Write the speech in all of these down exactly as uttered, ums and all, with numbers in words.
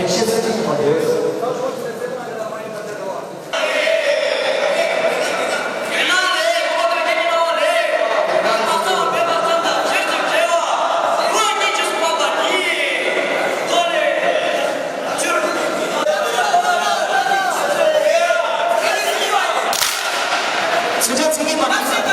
ཤེས་ཚད་ཅིག་ཡིན་པ་རེད།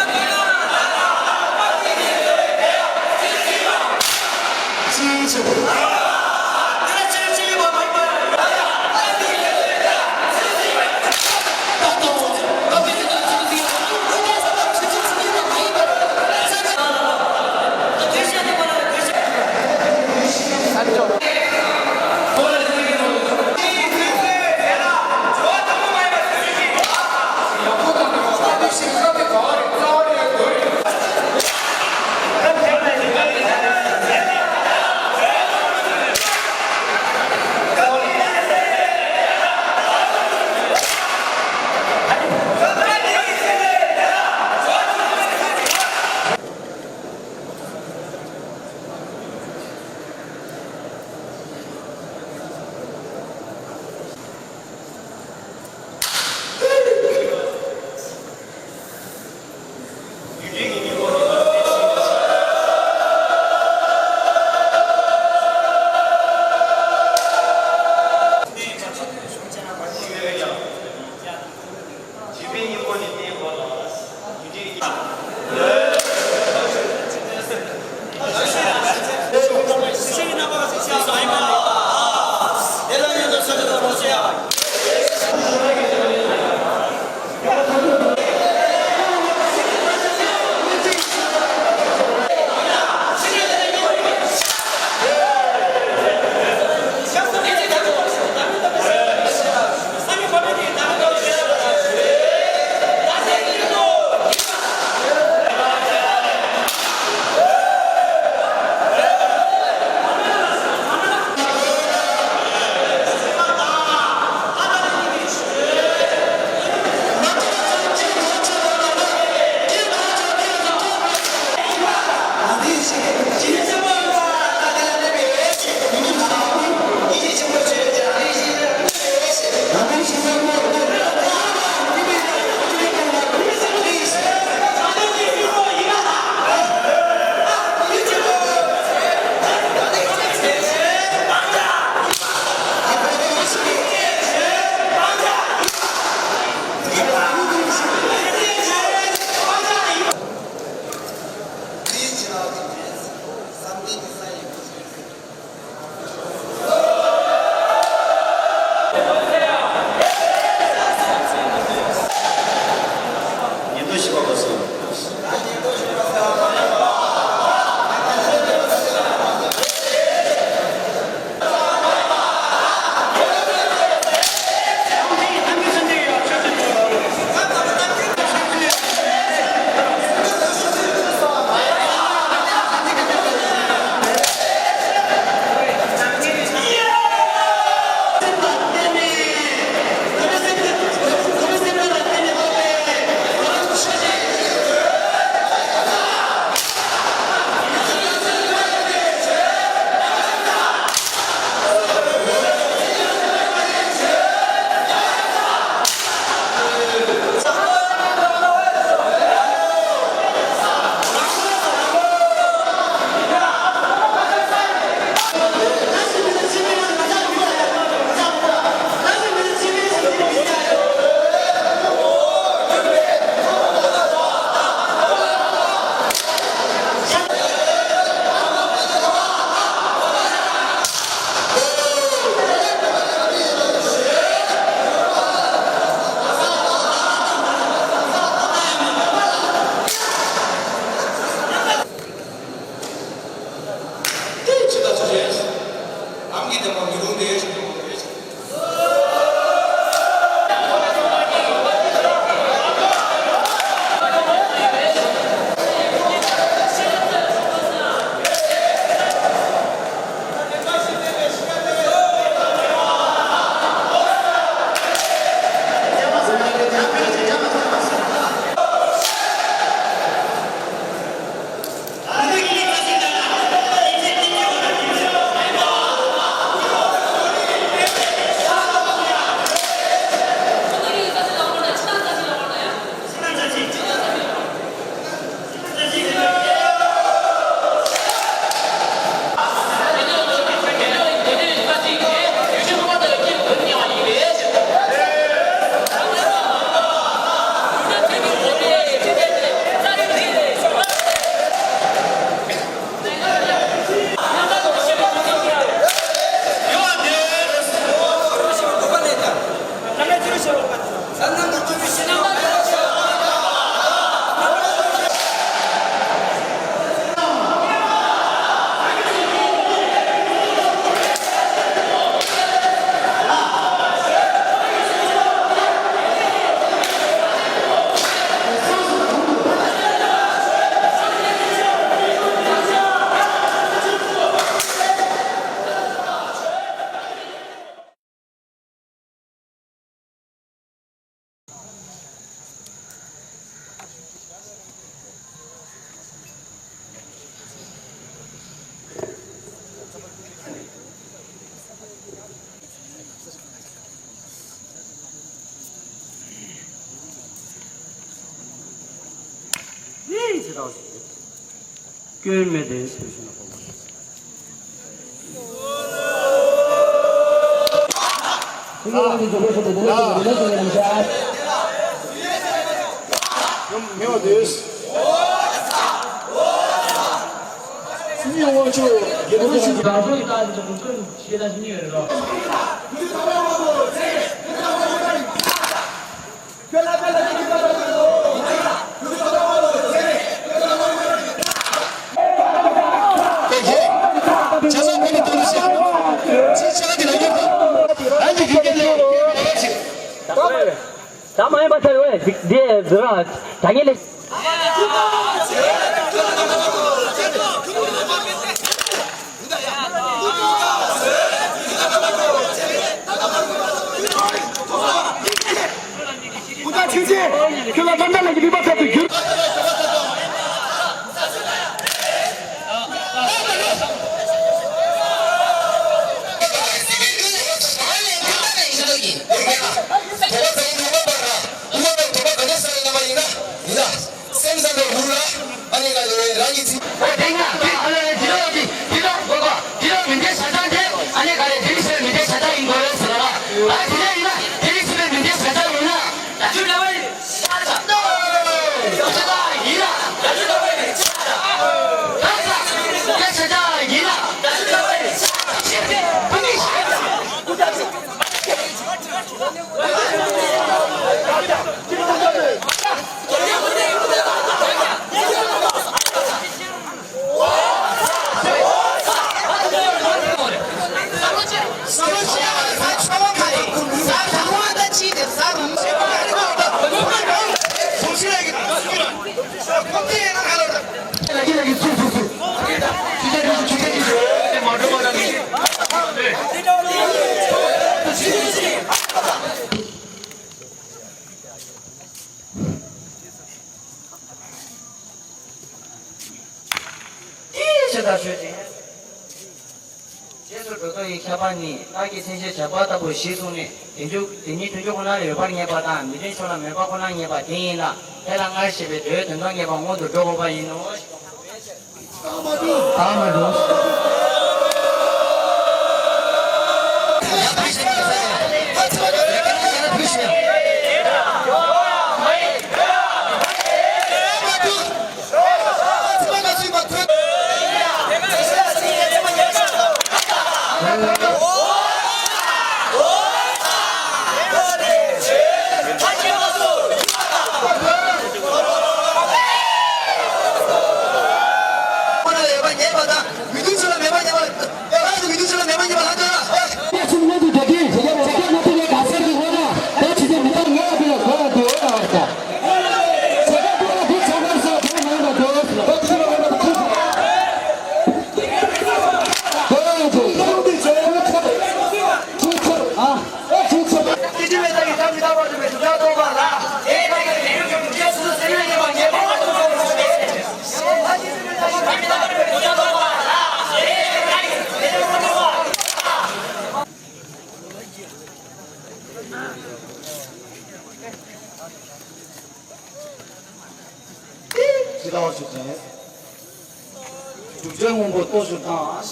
སྐྱོན་མེད་དེ་ཞེས་ཞུ་ན་གོ། ད་མ་ཡིན་པ་ཚར་བས་འདི་འདི་ར་ད་ངས་ལས། སྐུ་ཚབ་ཆོས་རྒྱལ་ཁྱོད་ལ་ཏན་ཏན་ལ་གི་ལུས་པ་ཚབ་ཏུ་གྱུར། སེམས་བཟང་པོ་འུར་ལ། ཨ་ནི་ང་ལོ་རང་གི་ཚིག་འོ་དེ་ང་དེ་ཨ་ལ་རེ་དེ་རོ་དེ་དེ་རོ་གོ་གོ་དེ་རོ་མི་འདྲ་ཤ་སྟག་དེ་ཨ་ནི་ག་རེ་དེ་རིགས་སེ་མི་འདྲ་ཤ་སྟག་ཡིན་དགོས་རེད་ཟེར་ལ། ཨ་དེ་རེད་ཡིན་ན་དེ་རིགས་སེ་མི་འདྲ་ཤ་སྟག་ཡིན་ན་ད་ཚུར་ལ་བས་ཤ་སྟག་ཤ་སྟག་ཡིན་ལ་ད་ཚུར་ལ་བས་ཤ་སྟག་ཤ་སྟག་ཡིན་ལ་ད་ཚུར་ལ་བས་ཤ་སྟག་ཤ་སྟག་བུད་མེད་ཤ་སྟག་དེའི་ཕྱིར་ད་ཞུས་ཏེ། རྗེས་སུ་འགྲོ་ལྡོག་ཡི་ཁྱད་པར་ནི། བདག་གིས་མཚན་ཕྱེད་བྱ་བ་ལྟ་བུ་ཞེས་གསུངས་ནས། དེ་མཐུན་དེ་ཉིད་མཐུན་ཕྱོགས་ཁོ་ན་ལ་ཡོད་པར་ངེས་པ་དང་། མི་མཐུན་ཕྱོགས་ལ་མེད་པ་ཁོ་ན་ངེས་པ་དེ་ཡིན་ལ། དེ་ལ་སྔར་བཤད་པའི་མདོའི་དོན་དམ་ངེས་པ་སྔོན་དུ་འགྲོ་དགོས་པ་ཡིན་ནོ། ཇི་ལྟ་བ་ཞིག་ཅན། བསྒྲུབ་བྱའི་དངོས་པོ་རྟོགས་ཞིག་དང་།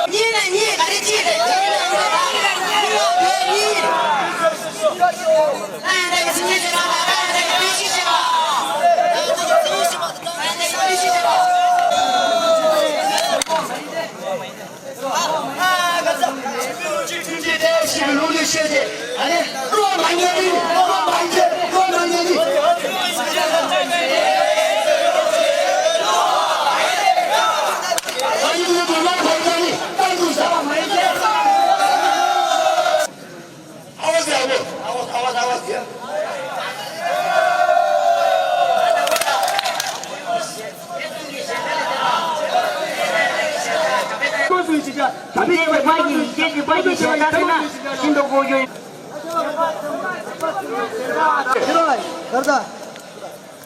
གཉིས་ལ་གཉིས་ག་རེ་གཅིག་རེད། གཉིས་ལ་གཉིས་ག་རེ་རེད། གཉིས་ལ་གཉིས། ད་ཡང་ད་ཡང་སྲིད་ཉེན་ཞེས་པ་ད་ད་ཡང་ད་ཡང་སྲིད་ཉེན་ཞེས་པ།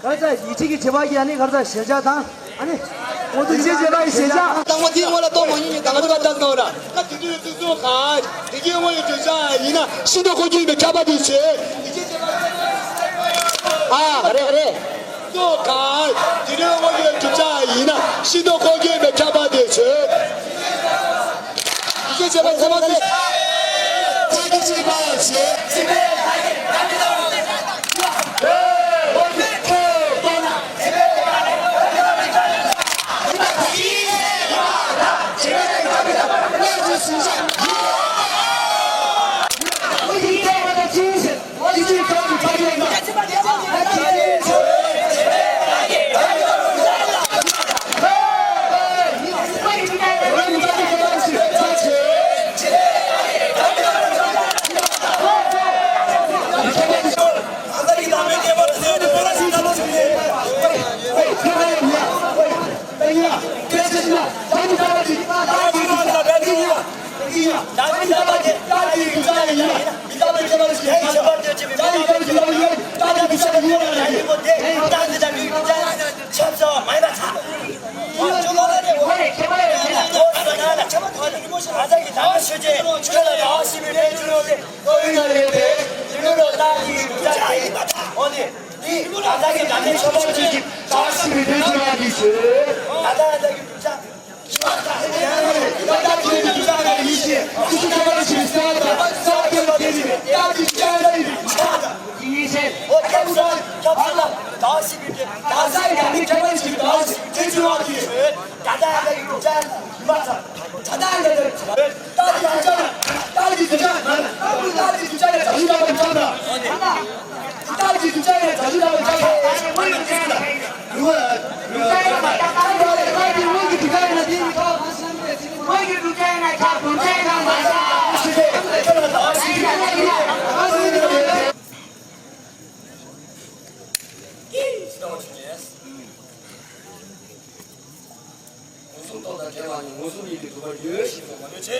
གར་ས་ཡིག་ཆ་གི་བྱེད་པ་ཡིན་ནི་གར་ས་ཞལ་ཆ་དང་། ཨ་ནི། འོ་དེ་བྱས་བྱས་པ་ཡི་ཞེས་བྱ། དང་པོ་དེའི་སྔོན་ལ་གཏོང་མ་ཡིན་ནི་དང་པོ་དེ་ལ་ལྟ་དགོས་ར། ད་དེ་དུས་ཚོད་སོང་ག་དེ་གའི་དངོས་ཡོད་བརྗོད་བྱ་ཡིན་ན་ཤིན་ཏུ་ཁོ་རྒྱུ་ཡིན་པའི་ཁྱབ་པ་དེ་བྱས། དེ་བྱས་བྱས་པ་ཨ་རེད་རེད། སོང་ག་དེ་དུས་དངོས་ཡོད་བརྗོད་བྱ་ཡིན་ན་ཤིན་ཏུ་ཁོ་རྒྱུ་ཡིན་པའི་ཁྱབ་པ་དེ་བྱས། དེ་བྱས་བྱས་པ་ཚད་མ་དེ། མངོན་སུམ་རྟོགས་དང་བྲལ་བ་ནི་མངོན་སུམ་ཡིན་པའི་རིགས་པ་ཡོད་ཞེས་གསུངས་པ་ནི་ཆེ།